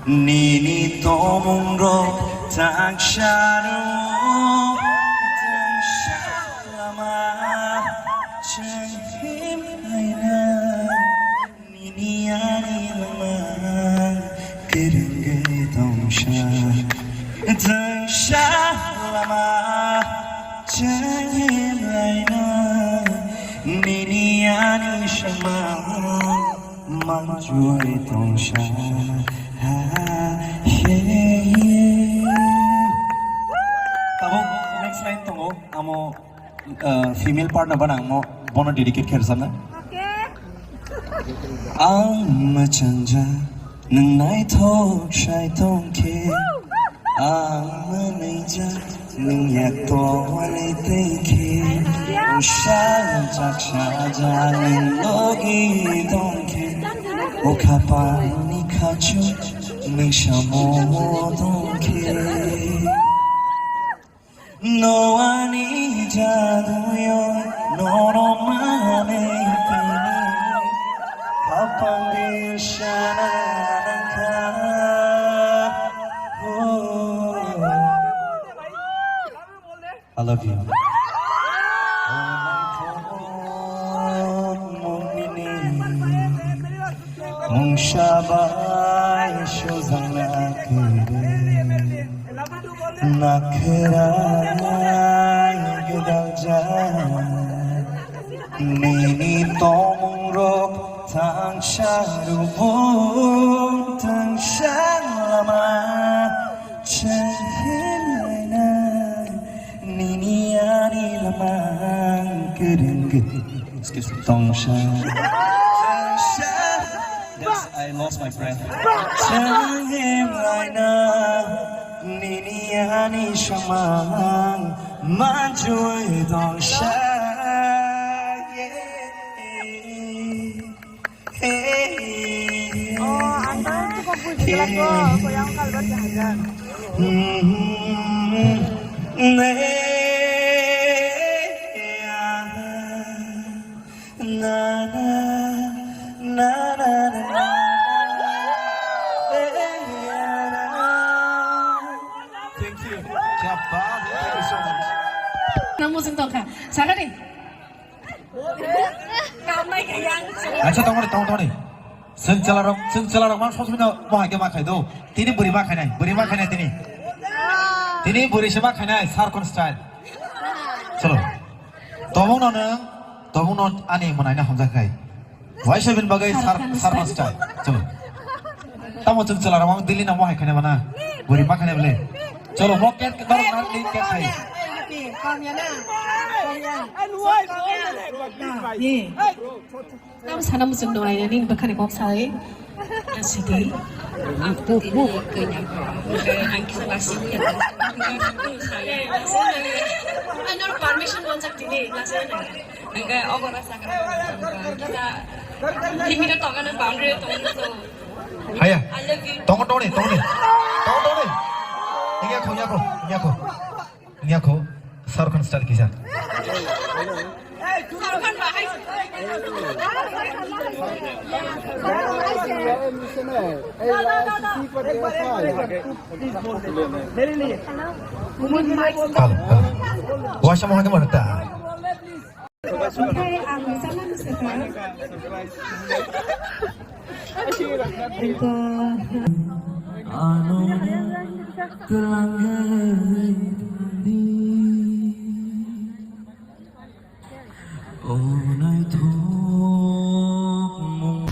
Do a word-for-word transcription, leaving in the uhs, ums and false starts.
Nini tomung rok tangsa rw, tangsa lama chwng him laina. Nini ani lama kwrwngwi tongsa, tangsa lama chwng him laina. Nini ani samung manjui tongsa, ha, he. Tabuk next line tongo, amo, uh, female partner bana ang no bono dedicate khe rwchapna. Okay. Ang mwchangjak, nwng naithok sai tongkhe. Ang mwnwijak, nwng yak tongwi tongkhe. Usa chak sajak, nwng logi tongkhe. O khapangni khachu, nwng samo tongkhe. No ani jaduyo, nono mane tini, khapang di sana nangkha. Oh. I love you. Mungsa bai sujang nakere. Nakherai gwdaljak nini tongmungrok tangsa rubung tangsa lama chengkhe lainai nini ani lamang kwrwng tongsa. That's, I lost my breath. Chengkhe lainai nini ani samang manjui tongsa. Oh, ang parang cukup puji lagu, aku yang kalau baca aja. Thank you. Kya baat hai, thank you so much. Nang mujung tongkha. Sana ni. Acha, tongmani, tong, tongmani. Chwng chwlarok, chwng chwlarok mang sosmino mohai khe ma khai do. Tini bwrwi ma khainai, bwrwi ma khainai tini. Tini bwrwi se ma khainai, Sarkon style. Chalo. Tobongno nwng, tobongno ani mwnaino hamjak khai. Waisa bini bagwi Sar-, Sarkon style. Chalo. Tamo chwng chwlarok mang Delhi no mohai khainai mana. Bwrwi ma khainai bwle. Chalo, mo cake norok na, ni cake khai. Tam sana muchung dong ai ni bwkhani kok sai. Sidi. Ang to tini kanya ko. Ang kisa lasi ni. Ano permission wanjak tini lasi ni. Ang kaya ogo rasa ka. Kita limit to ka na boundary to so. Haya. I love you. Tongo tongni, tongni. Tongo tongni. Ingya ko, ingya ko, ingya ko. Nya ko, Sarkon style kisa. Halo, halo. Waisa mohon mana ta? Oke, ang sana ni saka. Ito. Ano kelangai tadi. Oh, naithok mung.